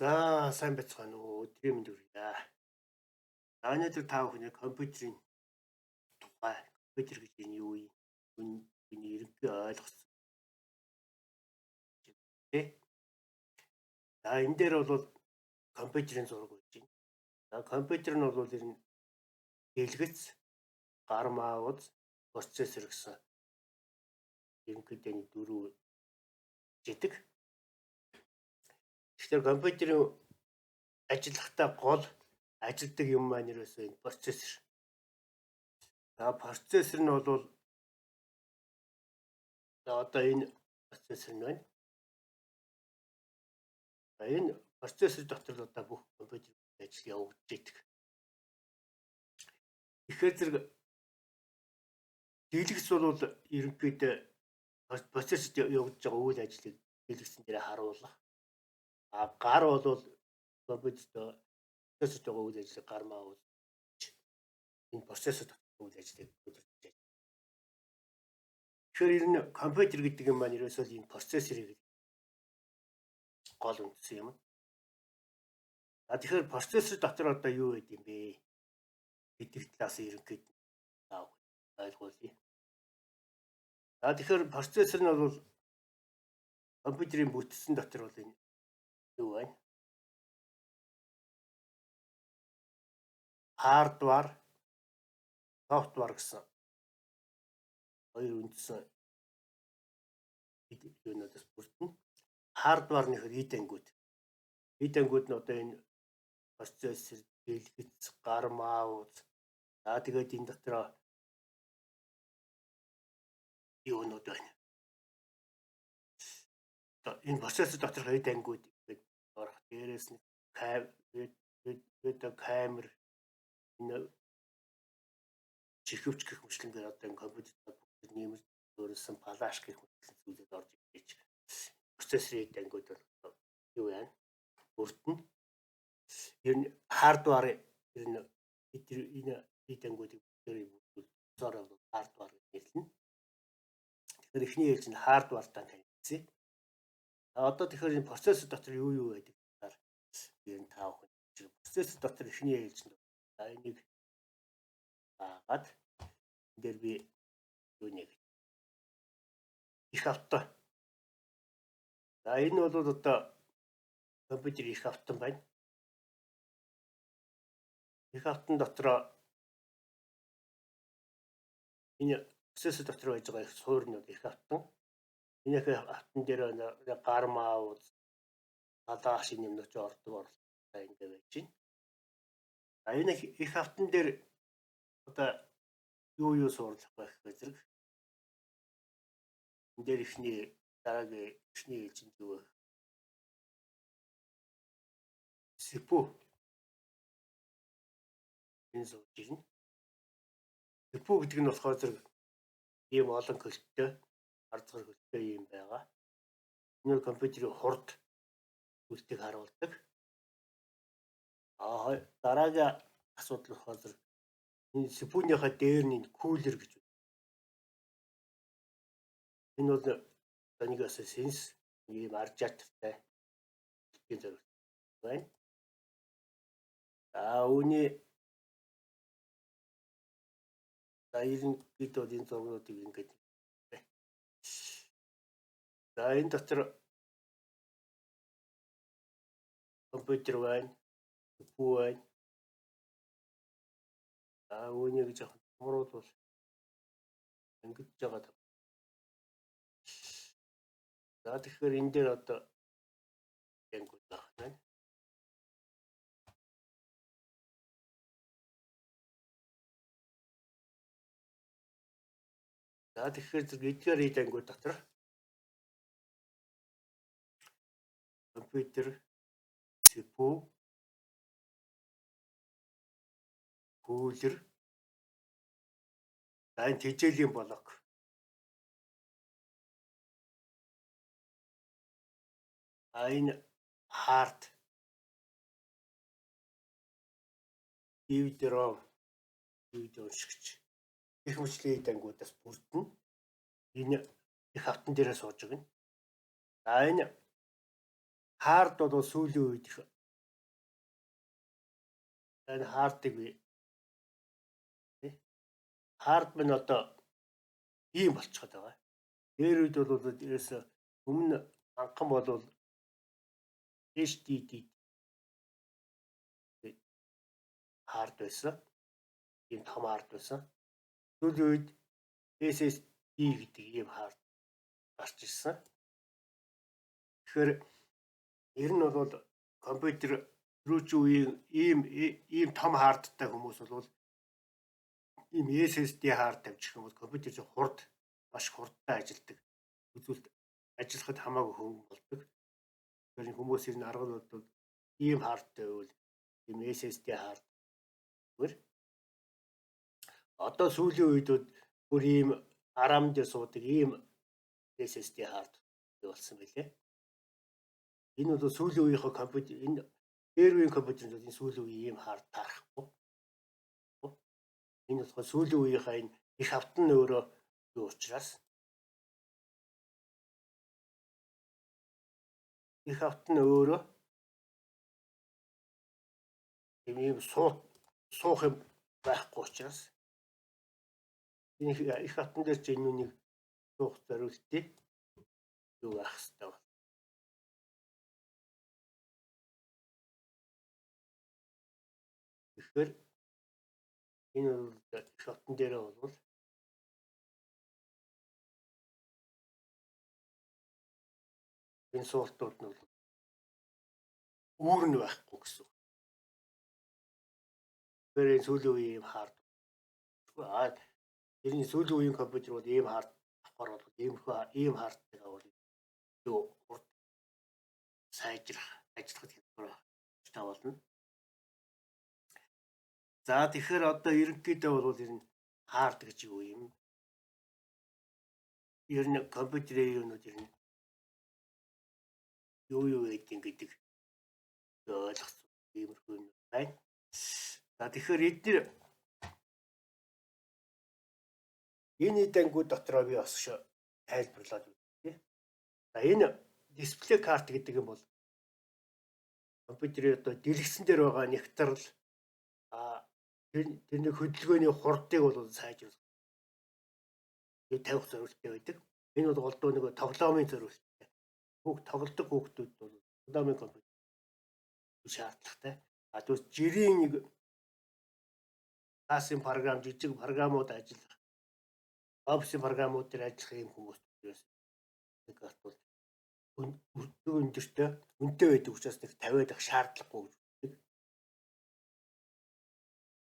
За сайн байцгаана уу? Өдрийн мэнд хүргье. За өнөөдөр та бүхний компьютерийн тухай, компьютер гэж энэ юу юм? Үүний ерөнхий ойлголт. Тэ? За энэ дээр бол компьютерийн зураг байж байна. За компьютер нь бол ер нь дэлгэц, гар маус, процессор гэсэн ерөнхийдөө энэ дөрөв жидэг. Тэгэхээр компьютерийн ажиллахдаа гол ажилдаг юм маань ерөөсөө энэ процессор. За процессор нь бол за одоо энэ процессор нь байна. За энэ процессор дотор л одоо бүх компьютер ажил явагдаж идэг. Тэгэхээр зэрэг дэлгэц бол ерөнхийдөө процессорт явагдаж байгаа үйл ажлыг дэлгэцэн дээр харуулах. А гар бол компьютерт процессорт байгаа үйл ажлыг гар маус энэ процессор дотор үйл ажлыг удирдах. Тэгэхээр ер нь компьютер гэдэг юм маань ерөөсөө л энэ процессорыг гол үндсэн юм. А тэгэхээр процессор дотор одоо юу байд юм бэ гэдэг талаас ерөнхийд ойлгуулъя. За тэгэхээр процессор нь бол компьютерийн бүтцэн дотор бол энэ юу байна? Hardware, software гэсэн хоёр үндсэн юунуудаас бүрдэнэ. Hardware нь ихээр эд ангиуд. Эд ангиуд нь одоо энэ процессор, дэлгэц, гар маус. За тэгээд энэ дотроо юунууд байна. Одоо энэ процессор доторх эд ангиуд гэдэг орох. Дээрээс нь камер, энэ чихвч гэх мэтлэнгээр одоо энэ компьютер бүгд нэмэр суурилсан флаш гэх мэтлэн зүйлүүд орж ирж процессорын эд ангиуд бол юу яана? Бүрдэнэ. Ер нь hardware ер нь энэ эд ангиудыг бүгдээрээ бүрдүүлсээр бол hardware гэж нэрлэнэ. Тэгэхээр эхний ээлж нь hardware-тай танилцъя. Одоо тэгэхээр энэ процессор дотор юу юу байдаг талаар ер нь та бүхэн процессор дотор эхний ээлжинд за энийг аагаад энэ дээр би юу нэг их авто. За энэ бол одоо компьютер их автон байна. Их автон дотроо энэ процессор дотор байж байгаа их суурь нь их автон. Энэ их автон дээр гар маус, флаш нэмнөч ордог орлоо ингэ байж байна. За энэ их автон дээр одоо юу юу суурлах байх вэ зэрэг энэ дээр эхний дараагийн эхний ээлжинд юу вэ? CPU энэ сууж ирнэ. CPU гэдэг нь болохоор зэрэг ийм олон көлттэй, арцгар көлттэй юм байгаа. Энэ компьютерийн хурд зүйлтийг харуулдаг. А дараагийн асуудал болохоор зэрэг энэ CPU-ийнхаа дээр нь кулер гэж байна. Энэ бол нэг бас сенс ийм аржаатартай зориулсан байна. За үүний за ерөнхийдөө бол энэ зургуудыг ингээд. За энэ дотор компьютер байна, CPU байна. За үүнийг жоохон томруулбал ингэж байгаа. За тэгэхээр энэ дээр одоо янгууд байх нь. За тэгэхээр зэрэг эдгээр эд ангиуд дотор компьютер, CPU, кулер, за энэ тэжээлийн блок. А энэ хард, DVD-ROM, DVD уншигч гэх мэтлийн эд ангиудаас бүрдэнэ. Энэ их автон дээрээ сууж өгнө. За энэ Hard бол сүүлийн үед их энэ hard ыг би hard минь одоо ийм болчиход байгаа. Дээр үед бол ерөөсө өмнө анхан бол HDD hard байсан. Ийм том hard байсан. Сүүлийн үед SSD гэдэг ийм hard гарч ирсэн. Тэгэхээр ер нь бол компьютер түрүүчийн үеийн ийм том hard тай хүмүүс бол ийм SSD hard тавьчих юм бол компьютер чинь хурд, маш хурдтай ажилладаг. Үзүүлэлт ажиллахад хамаагүй хөнгөн болдог. Тэгэхээр хүмүүс ер нь арга нь бол ийм hard тай байвал ийм SSD hard зүгээр. Одоо сүүлийн үед бүр ийм арам дээр суудаг ийм SSD hard болсон байлээ. Энэ бол сүүлийн үеийнхээ компьютер, энэ дээр үеийн компьютер бол энэ сүүлийн үеийн ийм hard таарахгүй. Энэ болохоор сүүлийн үеийнхээ энэ их хавтан нь өөрөө юу учраас их хавтан нь өөрөө ийм суух юм байхгүй учраас энэ их хавтан дээр ч энэ үнийг суух зориултыг юу байх хэрэгтэй байна. Тэгэхээр энэ бол их хавтан дээрээ бол энэ суултууд нь бол үүр нь байхгүй гэсэн. Тэгэхээр энэ сүүлийн үеийн ийм hard. Тэр энэ сүүлийн үеийн компьютер бол ийм hard авахар бол ийм hard тай авал юу хурд сайжрах, ажиллахад хялбар болно. За тэгэхээр одоо ерөнхийдөө бол ер нь hard гэж юу юм? Ер нь компьютерийн юунууд ер нь юу юу гэдэг гэдэг ойлгоцсон иймэрхүү юм байна. За тэгэхээр эдгээр энэ ангууд дотроо би бас тайлбарлаад үзье. За энэ display card гэдэг юм бол компьютерийн одоо дэлгэцэн дээр байгаа нягтрал тэрний хөдөлгөөний хурдыг бол сайжруулах тавих зорилттой байдаг. Энэ бол голдуу нэг тоглоомын зорилттой. Хүүхд тоглодог хүүхдүүд бол тоглоомын компьютер шаардлагатай. А тэгвэл жирийн нэг классын програм, жижиг програмууд ажиллах, офисын програмууд дээр ажиллах юм хүмүүст нэг карт бол өндөртэй, үнэтэй байдаг учраас нэг тавиад авах шаардлагагүй гэж үздэг.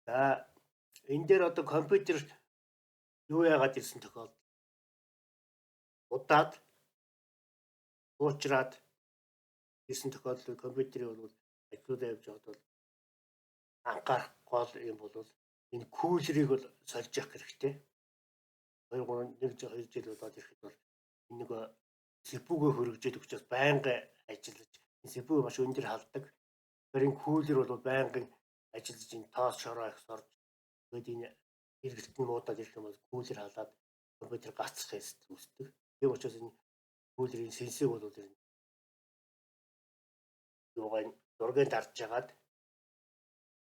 За энэ дээр одоо компьютер юу яагаад ирсэн тохиолдол удаад уучраад ирсэн тохиолдол компьютерийг бол ажлуудаа явж байхад бол анхаарах гол юм бол энэ кулерийг бол сольж явах хэрэгтэй. 2 3 1 2 жил болоод ирэхэд бол энэ нэг CPU-гээ хөргөжөөд учраас байнга ажиллаж энэ CPU маш өндөр халдаг. Тэгэхээр энэ кулер бол байнгын ажиллаж энэ тоос шороо их сорж тэгээд энэ эргэлт нь муудаад ирэх юм бол кулер халаад компьютер гацах эрсдэл үүсдэг. Тийм учраас энэ кулерийн сенсийг бол энэ юугаа зургийг дарж жагаад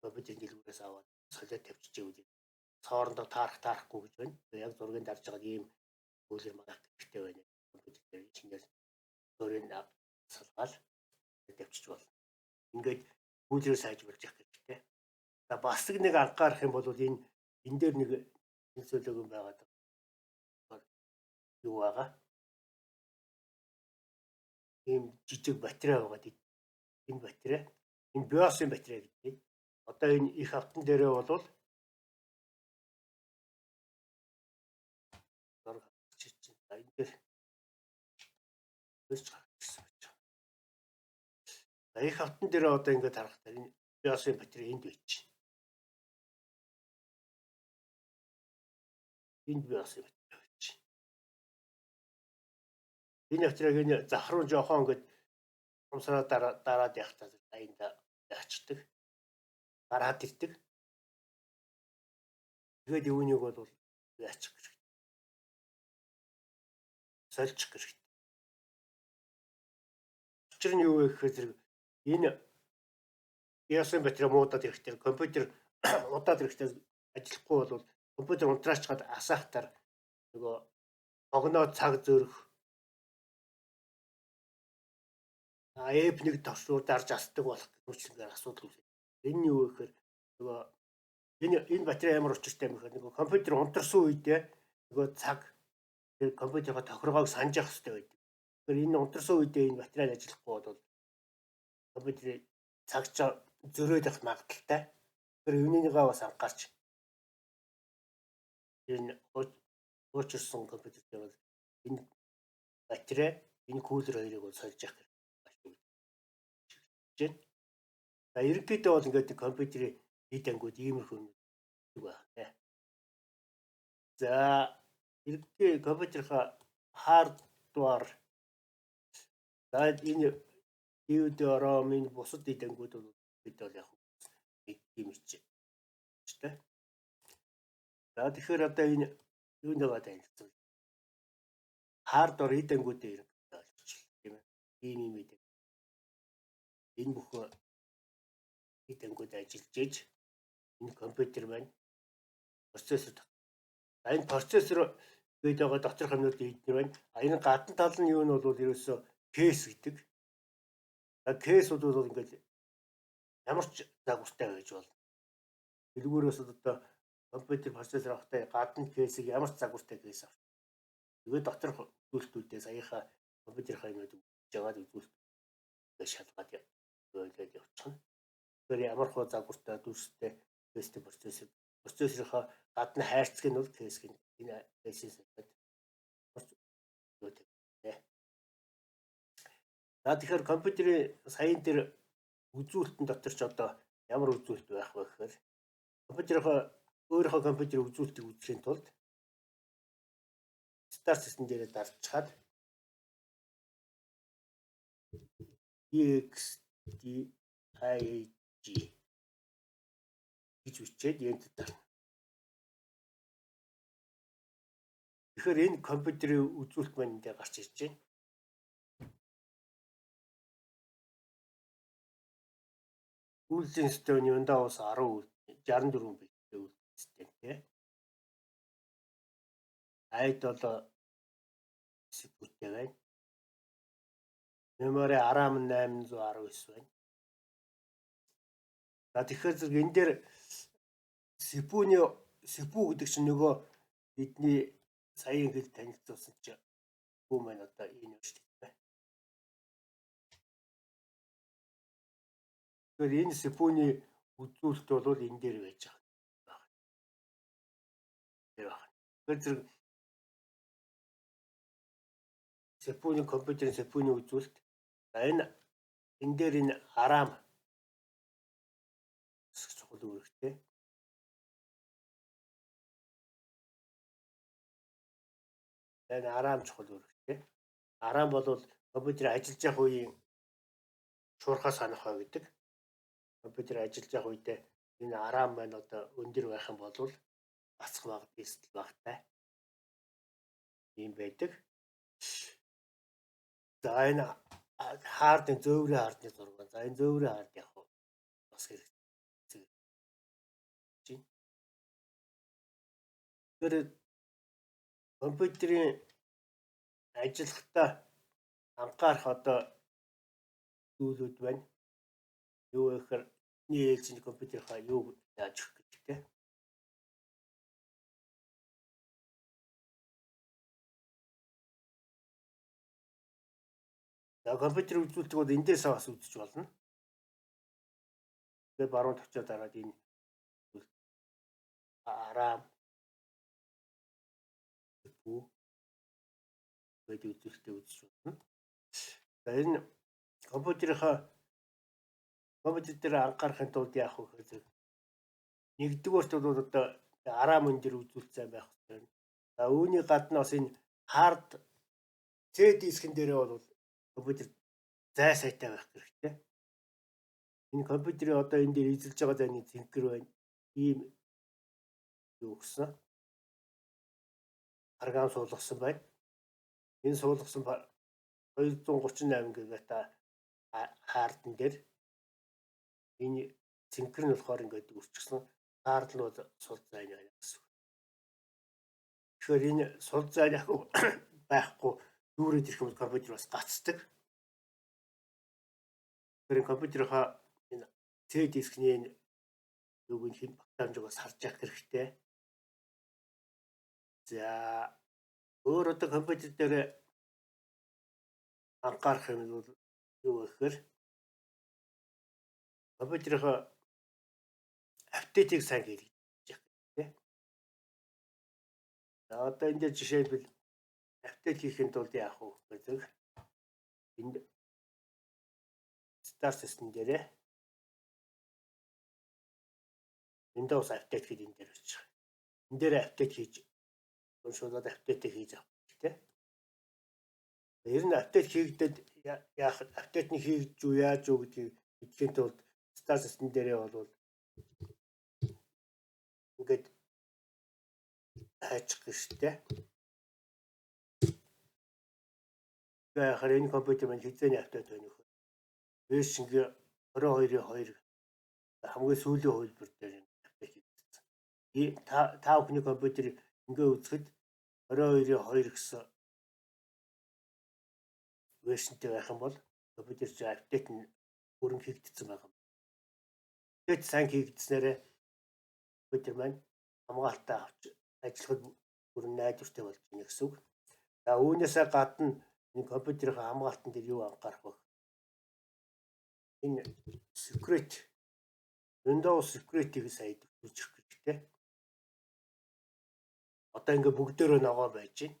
компьютерийн дэлгүүрээс аваад солиод тавьчихжээ. Цоорондоо таарах таарахгүй гэж байна. Яг зургийг дарж жагаад ийм кулер манайх хэрэгтэй байна. Компьютер дээр шинээр зургийг салгаал тавьчих болно. Ингээд кулерээ сайжруулж явах хэрэгтэй. За бас нэг анхаарах юм бол энэ дээр нэг тэнцвэлэг юм байгаад юу байгаа? Ийм жижиг батарей байгаа. Энэ батарей энэ BIOS-ын батарей гэдэг. Одоо энэ их автан дээрээ бол зураг чинь энэ дээр өсч гарч ирсэн байж байгаа. За их автан дээрээ одоо ингээд харахтаа энэ BIOS-ын батарей энд байж байна. Энд BIOS-ын батарей байж байна. Энэ батарейг энэ зах руу жоохон ингээд хумсраа дараад явахтаа энд ячдаг. Гараад ирдэг. Тэгээд юуныг бол яачих хэрэгтэй. Сольчих хэрэгтэй. Учир нь юу вэ гэхээр зэрэг энэ BIOS-ын батарей муудаад ирэхдээ, компьютер удаад ирэхдээ ажиллахгүй бол компьютер унтраачгаад асаахтаар нөгөө огноо цаг зөрөх, F1 товчлуур дарж асдаг болох гэх мэт асуудал үүсдэг. Энэ нь юу вэ гэхээр нөгөө энэ батарей ямар учиртай юм гэхээр нөгөө компьютер унтарсан үедээ нөгөө цаг тэр компьютерийнхаа тохиргоог санаж явах хэрэгтэй байдаг. Тэгэхээр энэ унтарсан үедээ энэ батарей ажиллахгүй бол компьютерийн цаг зөрөөд явах магадлалтай. Тэгэхээр үүнийгээ бас анхаарч энэ хуучирсан компьютер дээр бол энэ батарей, энэ кулер хоёрыг бол сольж явах хэрэгтэй байна. За, ерөнхийдөө бол ингээд компьютерийн эд ангиуд иймэрхүү юм байна. За, ерөнхий компьютерийнхаа hardware, за, энэ DVD ROM, энэ бусад эд ангиуд бол бид бол яг юм ичээ. За, тэгэхээр одоо энэ юунийгаа танилцуул. Hardware эд ангиудын ерөнхийдөө ойлгочихлоо, тийм ээ. Ийм ийм эд. Энэ бүхэн эд ангиуд ажиллаж ээж энэ компьютер байна. Процессор. За, энэ процессор гээд байгаа доторх юмнууд эднэр байна. А энэ гадна тал нь юу нь бол ерөөсөө case гэдэг. За, case бол ингээд ямар ч загвартай байж болно. Дэлгүүрээс одоо компьютер процессор авахтаа гадна case ийг ямар ч загвартай case авах. Тэгээд доторх үзүүлэлтүүдээ саяхаа компьютерийнхаа юмнууд үзэж аваад үзүүлэлт шалгаад ойлоод явчихна. Тэгэхээр ямар хуу загвартай, дүрстэй case тэй процессорынхаа гадна хайрцаг нь бол case г энэ case ээс солиод. За, тэгэхээр компьютерийн саяын дээр үзүүлэлтэн дотор ч одоо ямар үзүүлэлт байх вэ гэхээр компьютерийнхаа өөрийнхөө компьютерийн үзүүлэлтийг үзэхийн тулд Start гэсэн дээрээ дарчхаад EXDIAG гэж бичээд Enter дарна. Тэгэхээр энэ компьютерийн үзүүлэлт маань энд гарч ирж байна. Үйлдлийн системийн Windows 10 64 биттэй үйлдлийн системтэй. i7 CPU-тэй байна. Memory RAM 819 байна. За, тэгэхээр зэрэг энэ дээр CPU-ны CPU гэдэг чинь нөгөө бидний сая ингэж танилцуулсан чинь CPU маань одоо энэ шүү дээ. Тэгэхээр энэ CPU-ны үзүүлэлт бол энэ дээр байж байгаа. Тэр байна. Тэгэхээр зэрэг CPU-ны компьютерийн CPU-ны үзүүлэлт. За, энэ дээр энэ RAM чухал үүрэгтэй. Энэ RAM чухал үүрэгтэй. RAM бол компьютер ажиллаж явах үеийн шуурхаа санах бай гэдэг. Компьютер ажиллаж явах үедээ энэ RAM маань одоо өндөр байх юм бол бацах магадлал багатай. Ийм байдаг. За, энэ hard ын зөөврийн hard ны зураг байна. За, энэ зөөврийн hard яг бас хэрэгтэй. Тэгэхээр компьютерийн ажиллахдаа анхаарах одоо зүйлүүд байна. Юу вэ гэхээр эхний ээлжинд компьютерийнхаа юу яаж өгөх гэдэгтэй. За, компьютер үзүүлэлтийг бол эндээс бас үзэж болно. Тэгээд баруун товчоо дараад энэ RAM CPU гэдэг үзүүлэлтээ үзэж болно. За, энэ компьютерийнхаа компьютер дээр анхаарахын тулд яах вэ гэхээр нэгдүгээрт бол одоо RAM энэ дэр үзүүлэлт сайн байх хэрэгтэй. За, үүний гадна бас энэ hard C дискэн дээрээ бол компьютер зай сайтай байх хэрэгтэй. Энэ компьютерийн одоо энэ дээр эзэлж байгаа зайны цэнхэр байна. Ийм юу гэсэн програм суулгасан байна. Энэ суулгасан 238 гигата хаардан дээр энэ цэнхэр нь болохоор ингээд үрчгсэн хаард нь бол сул зайн байна гэсэн. Тэгэхээр энэ сул зайн байхгүй дүүрээд ирэх юм бол компьютер бас гацдаг. Тэгэхээр компьютерийнхаа энэ C дискний энэ юуг нь хэн багтаамжийг бас харж явах хэрэгтэй. За өөр одоо компьютер дээр анхаарах юм бол юу вэ гэхээр компьютерийнхаа update ыг сайн хийх хэрэгтэй. За одоо энэ дээр жишээлбэл update хийхэд тулд яах вэ гэдэг энд Start system дээрээ Windows update гэдэг энэ дээр очих. Энэ дээр update хийж уншуулад update хийж авах хэрэгтэй. Ер нь update хийгдээд яах update нь хийгдэж үү яаж үү гэдгийг мэдэхийн тулд Start system дээрээ бол ингээд хайчих гэжтэй. Тэгэхээр энэ компьютер маань хэзээний update байна вэ? Version 22-ийн 2 хамгийн сүүлийн хувилбар дээр update хийгдсэн. Та бүхний компьютер ингээ үзэхэд 22-ийн 2 гэсэн version тэй байх юм бол компьютер чинь update нь бүрэн хийгдсэн байгаа юм. Update сайн хийгдснээрээ компьютер маань хамгаалтаа авч ажиллахад бүрэн найдвартай болж байна гэсэн үг. За үүнээсээ гадна энэ компьютерийн хамгаалтан дээр юу анхаарах вэ? Энэ security, Windows security-г сайн идэвхжүүлж өгөх хэрэгтэй. Одоо ингээ бүгдээрээ ногоон байж байна.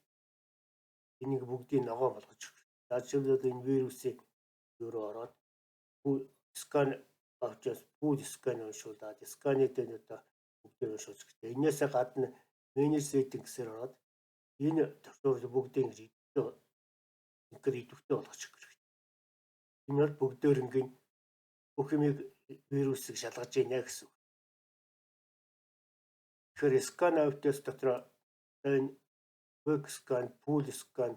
Энийг бүгдийг ногоон болгож өгөх. За жишээлбэл энэ вирусыг юу ороод scan авчаас full scan уншуулад scan ы дээр одоо бүгдээр уншуулж хэрэгтэй. Энээсээ гадна manage settings-ээр ороод энэ төвшөөрөл бүгдийг ингээд идэвхтэй болгож өгөх хэрэгтэй. Энэ бол бүгдээр ингээд бүх юмыг вирусыг шалгаж байна гэсэн үг. Тэгэхээр scan авдаас дотор энэ quick scan, full scan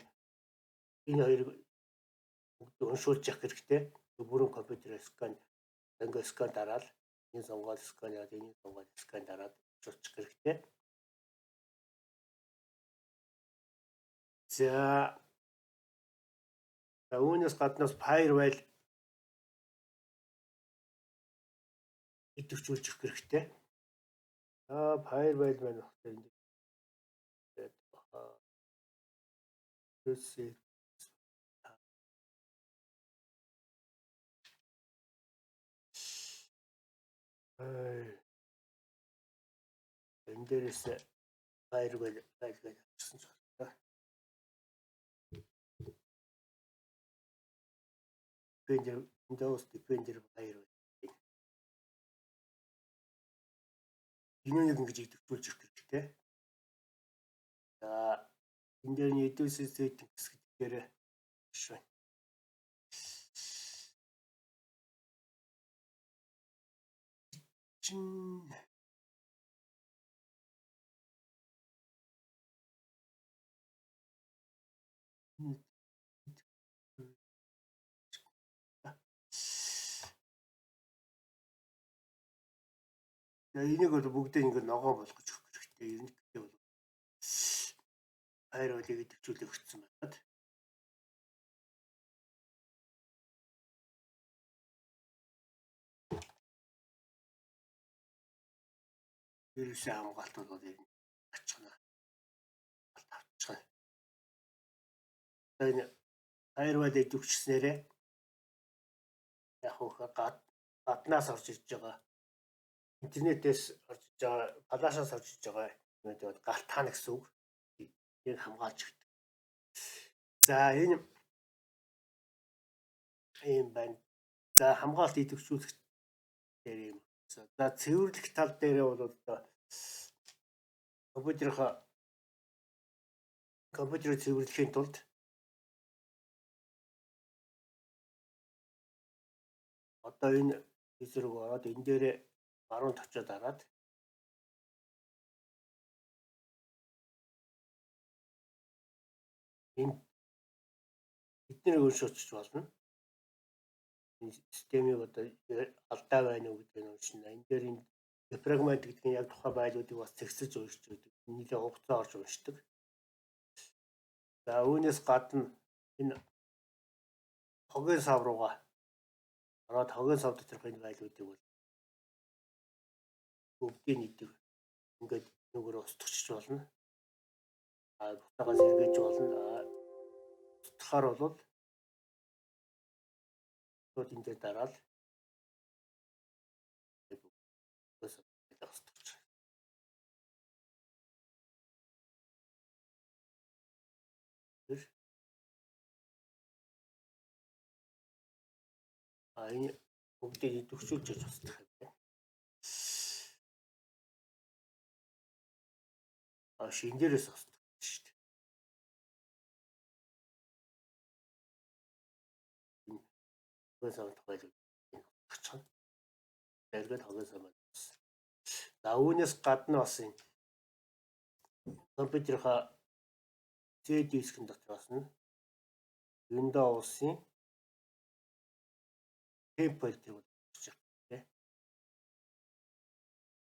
энэ хоёрыг бүгд уншуулж явах хэрэгтэй. Бүрэн компьютер scan ингээ scan дараал энэ сонгоод scan яад энийг сонгоод scan дараад уншуулчих хэрэгтэй. За үүнээс гаднаас firewall идэвхжүүлж өгөх хэрэгтэй. За firewall маань багтаа энд энэ дээрээс firewall гэж авчихсан ч байна. Defender, Windows Defender Firewall. Энийг ингэж идэвхжүүлж өгөх хэрэгтэй. За энэ дээр нь Edit settings гэдэг дээр биш байна. Чин энийг бол бүгдээ ингэ ногоон болгож өгөх хэрэгтэй. Ерөнхийдөө бол firewall-ыг идэвхжүүлэх өгсөн байгаад. Вирусын хамгаалт бол ер нь ачна. Авчихна. Энэ firewall идэвхжснээрээ яг хөө гаднаас орж иж байгаа интернетээс орж иж байгаа, флашаас орж иж байгаа юмуд бол галт таана гэсэн үг. Яг хамгаалж өгдөг. За энэ юм байна. За хамгаалт идэвхжүүлэх дээр юм. За цэвэрлэх тал дээрээ бол одоо компьютерийнхаа компьютерийг цэвэрлэхийн тулд одоо энэ user рүү ороод энэ дээрээ баруун товчоо дараад энэ эднийг уншуулчих болно. Энэ системийг одоо алдаа байна уу гэдгийг уншина. Энэ дээр энэ фрагмент гэдэг нь яг тухайн файлуудыг бас зэгсэж уншиж өгдөг. Нэлээд хугацаа орж уншдаг. За, үүнээс гадна энэ хогийн сав руугаа ороод хогийн сав доторх энэ файлуудыг бол бүгдийг нийтийг ингээд нүгээр устгах болно. А буцаагаа сэргээж болно. Устгахаар бол шууд энэ дээр дараал устгах. А энэ бүгдийг идэвхжүүлж яж устгах юм байна. А шин дээрээс устгах шүү дээ. Энэ хогийн савд файл устгах. Эргээд хогийн сав маань. За, үүнээс гадна бас энэ компьютерийнхаа C дискэн дотроос нь Windows-ын temp folder болж байгаа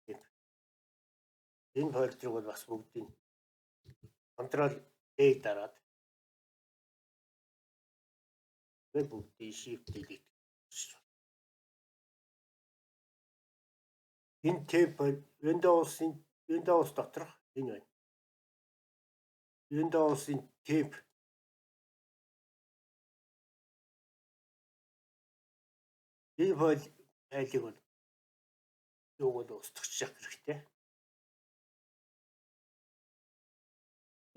тийм. Энэ folder-ыг бол бас бүгдийг Ctrl A дараад тэгээд бүгдийг Shift Delete гэж байна. Энэ temp Windows-ын Windows доторх энэ байна. Windows-ын temp энэ файлыг бол юуг бол устгах хэрэгтэй.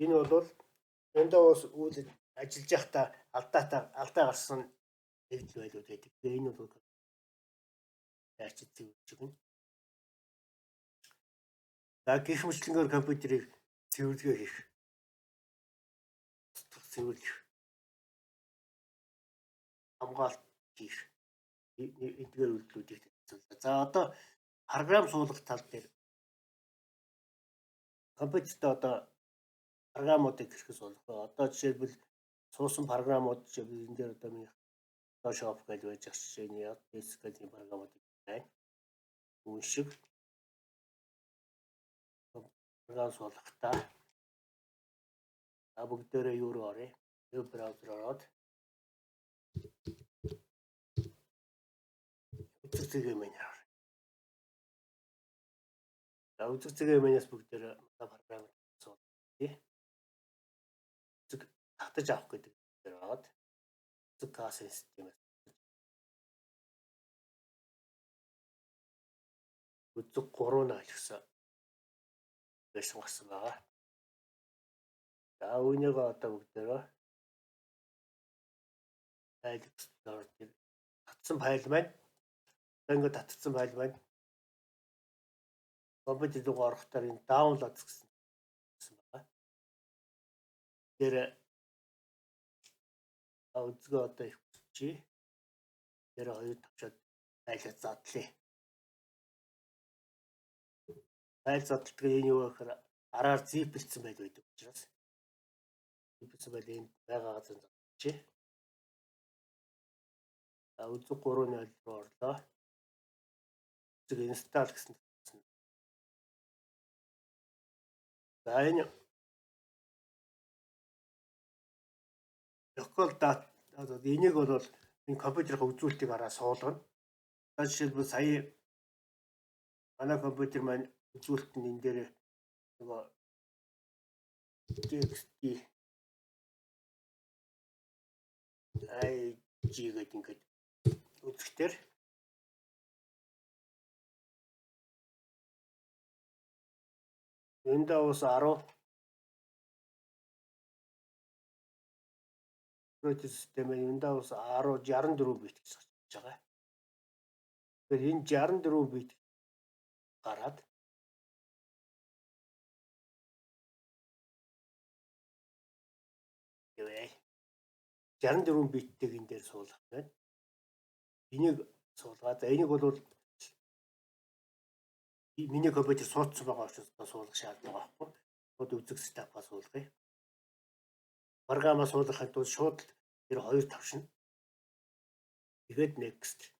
Энэ бол Windows үйл ажиллаж байхдаа алдаа гарсан нэгдэл байлууд байдаг. Тэгээ энэ бол яаж зэвүүж өгнө. За, гэх мэтлэнгээр компьютерийг цэвэрлэгээ хийх. Устгах, цэвэрлэх. Хамгаалт хийх. Эдгээр үйлдэлүүдийг танилцууллаа. За, одоо програм суулгах тал дээр компьютерт одоо програмуудыг хэрхэн суулгах вэ? Одоо жишээлбэл суусан програмууд, жишээлбэл энэ дээр одоо миний Photoshop гэж байж ах жишээний Desk гэдэг програмууд байна. Үүн шиг програм суулгахдаа за бүгдээрээ юу руу оръё? Веб браузер ороод үзэг зэгээ маань оръё. За, үзэг зэгээ манаас бүгдээрээ програм суулгая. Үзэг татаж авах гэдэг дээр ороод үзэг кассын системээс үзэг 3.0 гэсэн версийн гарсан байгаа. За, үүнийг одоо бүгдээрээ файл explorer дээр татсан файл маань, одоо ингээд татсан файл маань компьютер руу орохдоор энэ download гэсэн байгаа. Тэр үзгээ одоо их чи тэр хоёр тавчаад файлаа задлаа. Файл задалдаг энэ юу гэхээр араар zip-элсэн байл байдаг учраас zip-элсэн байл энд байгаа газар задлаа. За, үзэг 3.0 руу орлоо. Үзэг install гэсэн. За, энэ local data, одоо энийг бол энэ компьютерийн үзүүлэлтийг хараа суулгана. За, жишээлбэл сая манай компьютер маань үзүүлэлт нь энэ дээр нөгөө TXT IG гэдэг ингээд үзэхтэр Windows 10 оператив системээр Windows 10 64 бит гэж гарч байгаа. Тэгэхээр энэ 64 бит гараад гэвэ 64 биттэйг энэ дээр суулгах байна. Энийг суулгаад, за, энийг бол миний компьютер суудсан байгаа учраас суулгах шаардлага байхгүй. Шууд үзэг setup-аа суулгая. Програмаа суулгахын тулд шууд тэр хоёр тавшина. Тэгээд next.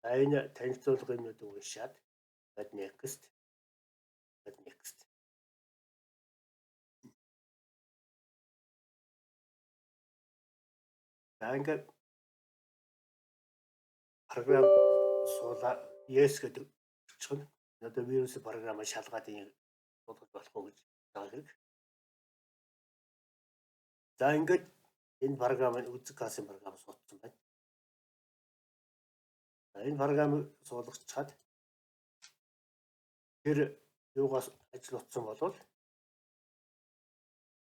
За, энэ танилцуулга юмнуудыг уншаад тэгээд next. Тэгээд next. За, ингээд програм суулаа, yes гэдэг очих нь одоо вирус програмаа шалгаад энийг суулгаж болох уу гэж байгаа хэрэг. За, ингээд энэ програм нь үзэг кассын програм суудсан байна. За, энэ програмыг суулгачаад тэр юугаас ажил утсан болвол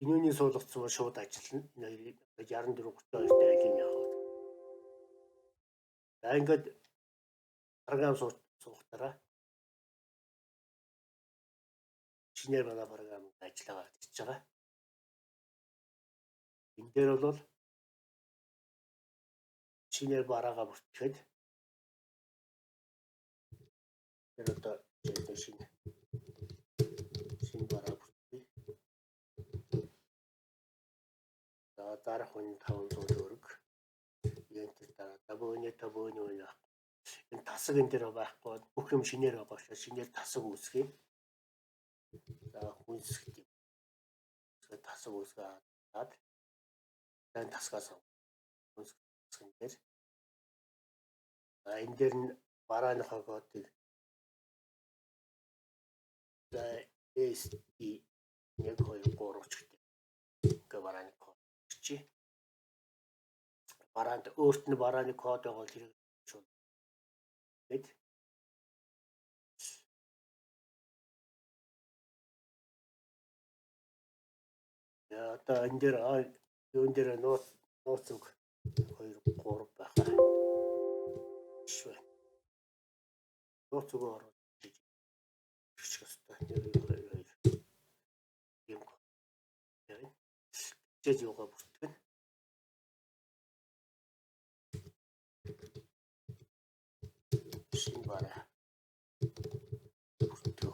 энэний суулгацсан бол шууд ажиллана. Энэ хоёрыг 64 32 дээр алийг явах вэ? За, ингээд програм суухтараа шинээр манай програм ажиллагаа хийж байгаа. Энэ дээр бол шинээр бараагаа бүртгэхэд тэр одоо шинэ бараа бүртгэе. За, дарах хүн 500 төгрөг. Enter дараа за бөөний та бөөний үн байхгүй. Энэ тасаг энэ дээр байхгүй, бүх юм шинээр байгаа учраас шинээр тасаг үүсгэе. За, хүнсгт юм. Тэгээд тасаг үүсгээд энэ тасгаас хүнсгэн дээр за энэ дээр нь барааныхаа кодыг за ST 1 2 3 ч гэдэг. Ингээ барааны код чи. Бараанд өөрт нь барааны код байгаа бол тэрийг шууд гээд одоо энэ дээр юун дээр нууц үг 2 3 байхаа. Биш байна. Нууц үгөө оруулж бичих ёстой. 1 2 2 юм. Жиж юугаа бүртгэн. Шинэ бараа бүртгэв.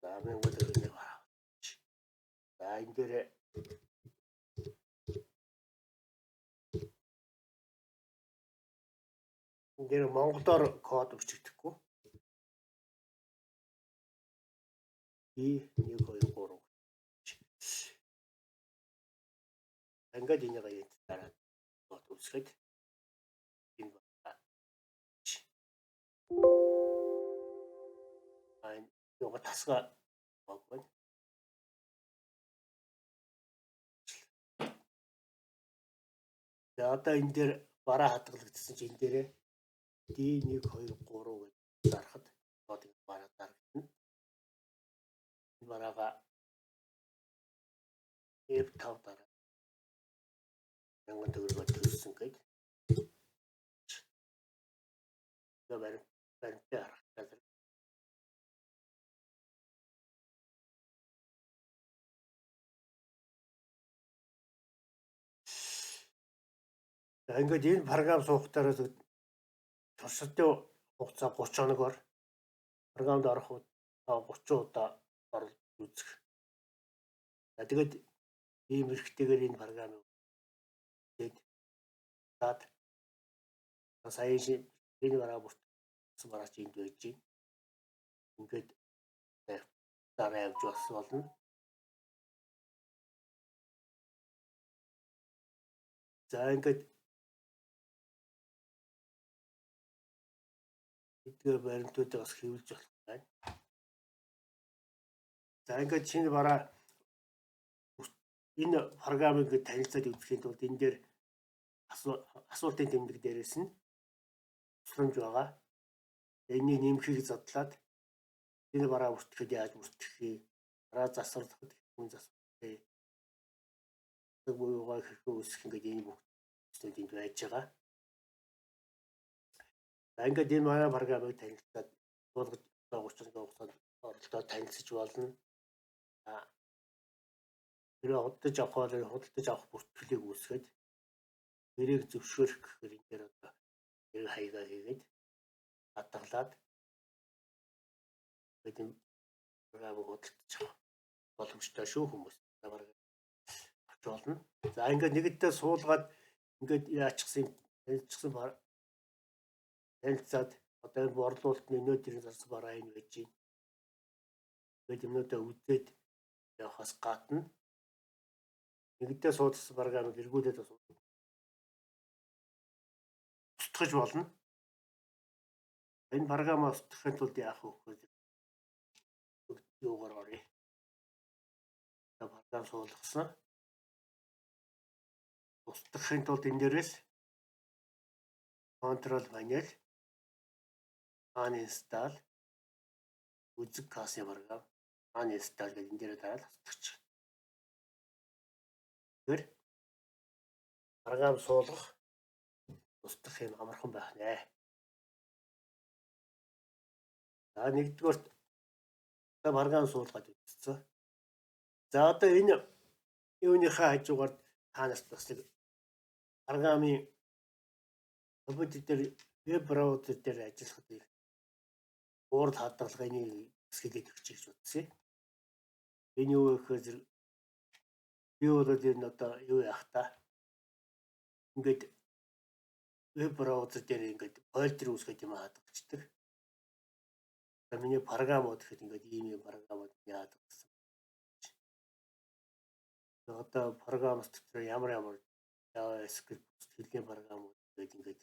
За, 1000 төгрөгийн бараа. За, энэ дээр монголоор код бичигдэхгүй. И 1 2 3. Ингээд энийг энд дараад код үүсгээд энэ энэ юугаа тасгаа баг байна. За, одоо энэ дээр бараа хадгалагдсан чинь энэ дээрээ D1 2 3 гэж дарахад код бараа дарагдана. Энэ бараагаа F5 дараа 1000 төгрөгөөр төлсөн гээд. Тэгээ баримтаа харах. За, ингээд энэ програм суухтаараа туршилтын хугацаа 30 хоногор програмд орох 30 удаа оролт үзэх. За, тэгээд ийм эрхтэйгээр энэ програмыг тэгээд даад сая энэ бараа бүртгэсэн бараа чи энд байж байна. Ингээд дараа явж бас болно. За, ингээд эдгээр баримтуудыг бас хэвлэж болох байна. За, ингээд шинэ бараа энэ програмыг ингээд танилцаад үзэхийн тулд энэ дээр асуултын тэмдэг дээрээс нь тусламж байгаа. Энэний нэмхийг задлаад энэ бараа бүртгэхэд яаж бүртгэх вэ? Бараа засварлахад хүн засварлах буюугаа хэрхэн үүсгэх ингээд энэ бүх зүйлүүд энд байж байгаа. За, ингээд энэ манай програмыг танилцаад суулгаж 30 хугацаанд оролдоод танилцаж болно. Тэр худалдаж авах бол худалдаж авах бүртгэлийг үүсгээд нэрийг зөвшөөрөх гэхээр энэ дээр одоо нэр хаягаа хийгээд хадгалаад бид энэ програмыг худалдаж авах боломжтой шүү хүмүүс. Суулгах болно. За, ингээд нэгдээ суулгаад ингээд яачихсан, танилцсан, танилцаад одоо энэ борлуулалт нь өнөөдрийн зарсан бараа энэ байж байна. Ингээд юмнуудаа үзээд явахаас гадна нэгдээ суулгасан програмыг эргүүлээд бас устгах болно. Энэ програмаа устгахын тулд яах вэ гэхээр юугаар оръё. Програм суулгасан. Устгахын тулд энэ дээрээс Control Panel, Uninstall, үзэг кассын програм uninstall гэдэг энэ дээрээ дараад устгах. Тэгэхээр програм суулгах, устгах юм амархан байх нэ. За, нэгдүгээрт одоо програм суулгаад үзсэн. За, одоо энэ юуныхаа хажуугаар та нарт бас нэг програмын компьютер дээр, веб браузер дээр ажиллахад их URL хадгалгын хэсгэлээд өгч гэж бодсон. Энэ юу вэ гэхээр зэрэг би бол энэ одоо юу яах та, ингээд веб браузер дээр ингээд folder үүсгэж юм хадгалцдаг. Одоо миний програмууд гэхэд ингээд ийм ийм програмууд яадаг гэсэн. Одоо програм дотор ямар ямар JavaScript хэлний програмууд ингээд ингээд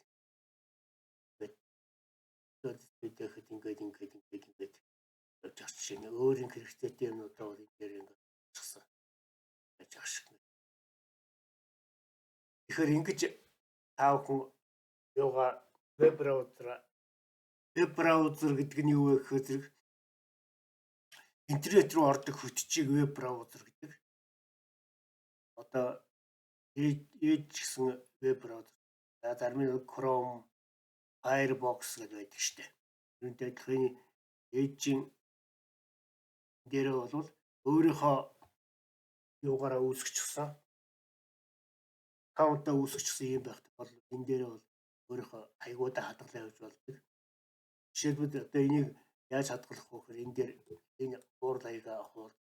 ингээд ингээд ингээд ингээд ингээд ингээд явж байгаа жишээ нь өөрийн хэрэгцээтэй юмнуудаа бол энэ дээр ингээд авчихсан байж байгаа шиг. Тэгэхээр ингэж та бүхэн юугаа веб браузер, веб браузер гэдэг нь юу вэ гэхээр зэрэг интернет рүү ордог хөтчийг веб браузер гэдэг. Одоо Edge гэсэн веб браузер. За, зарим нь Chrome, Firefox гэдэг байдаг штэ. Үүнтэй адилхан Edge-ийн дээрээ бол өөрийнхөө юугаараа үүсгэчихсэн, аккаунтаа үүсгэчихсэн юм байх бол энэ дээрээ бол өөрийнхөө хаягуудаа хадгалаа явж болдог. Жишээлбэл, одоо энийг яаж хадгалах вэ гэхээр энэ дээр энэ URL хаягаа хуул.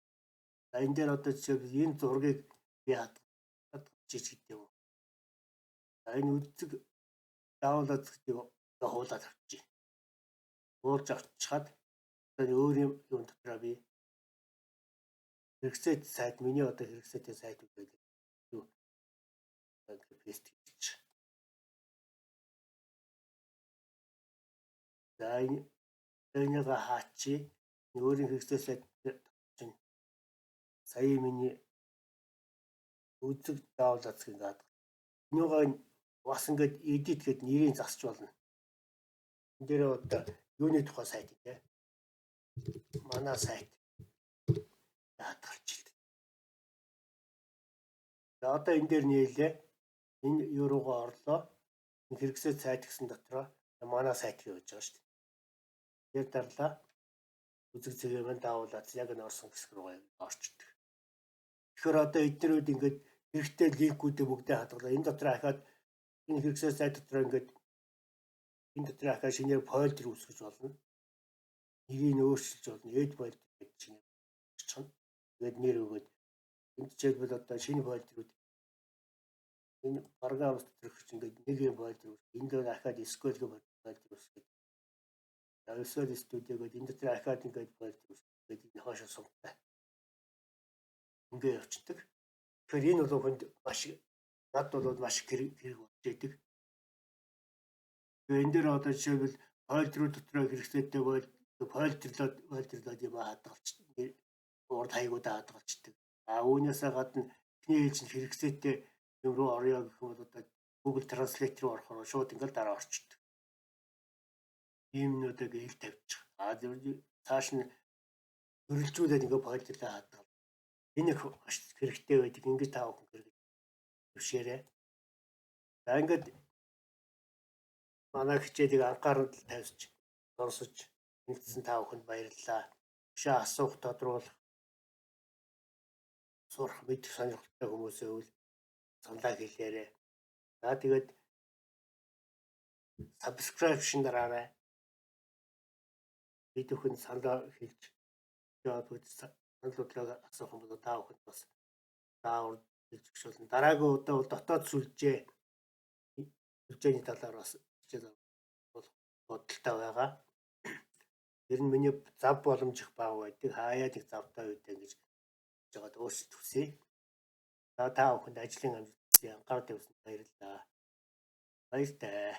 За, энэ дээр одоо жишээлбэл энэ зургийг би хадгалж гэдэг юм. За, энэ үзэг download гэдгийг хуулаад авчий. Хуулж авчхаад одоо өөр юм юм дотроо би хэрэгцээтэй сайт, миний одоо хэрэгцээтэй сайтууд байдаг. Юу paste хийж. За, энэ энийг хаачи, өөрийн хэрэгцээ сайт чинь сая миний үзэг download ингээд энийгээ бас ингээд edit гээд нэрийг засч болно. Энэ дээр одоо юуны тухай сайт те. Манай сайт хадгалж. За, одоо энэ дээр нээлээ. Энэ юу руугаа орлоо. Энэ хэрэгсээ сайт гэсэн дотроо манай сайт гэж байгаа шүү дээ. Тэр дарлаа. Үзэг цэгээ мань даавуулаад яг нь орсон хэсэг рүү орчдөг. Тэгэхээр одоо эднэрүүд ингээд хэрэгтэй линкүүдээ бүгдээ хадгалаа. Энэ дотор ахаад энэ хэрэгсээ сайт дотор ингээд энэ дотор ахаад шинээр folder үүсгэж болно. Нэрийг нь өөрчилж болно. Add folder гэж шинээр үүсгэж. Тэгээд нэр өгөөд энд жишээлбэл одоо шинэ folder үүд энэ програм дотор их ингээд нэг юм folder үүсгэж, энэ дээр ахаад SQL гэх folder үүсгэж. Visual Studio гэдэг энэ дотор ахаад ингээд folder үүсгэж, энэ хоошо сумтай. Ингээ явцдаг. Тэгэхээр энэ бол хүнд маш, над бол маш хэрэг хэрэг болж идэг. Тэгээ энэ дээр одоо жишээлбэл folder үүд дотроо хэрэгцээтэй бол folder лоод folder лоод юм хадгалж, урд хаягуудаа хадгалцдаг. А үүнээсээ гадна эхний ээлжинд хэрэгцээтэй юм руу орё гэх юм бол одоо Google Translate руу орохоор шууд ингээл дараа орчдөг. Иймнүүдийг ил тавьчих. А цааш нь хөрөлжүүлээд ингээ folder лоо хадгал. Энэ их маш хэрэгтэй байдаг. Ингэж та бүхэн хэрэглэж төвшөөрэй. За, ингээд манай хичээлийг анхаарал тавьж сонсож нэгдсэн та бүхэнд баярлалаа. Өшөө асуух, тодруулах, сурах, мэдэх сонирхолтой хүмүүсээ үл саналаа хэлээрэй. За, тэгээд subscription дараарай. Бид бүхэн саналаа хэлж яваад санал бодлоо асуух юм бол та бүхэнд бас заавар Хэлж болно. Дараагийн удаа бол дотоод сүлжээний талаар бас хичээл болох бодолтой байгаа. Ер нь миний зав боломж их бага байдаг. Хаяа нэг завтай үед ингэж жагаад өөрчлөлт хүсье. За, та бүхэнд ажлын амжилт хүсье. Анхаарал тавьсанд баярлалаа. Баяртай.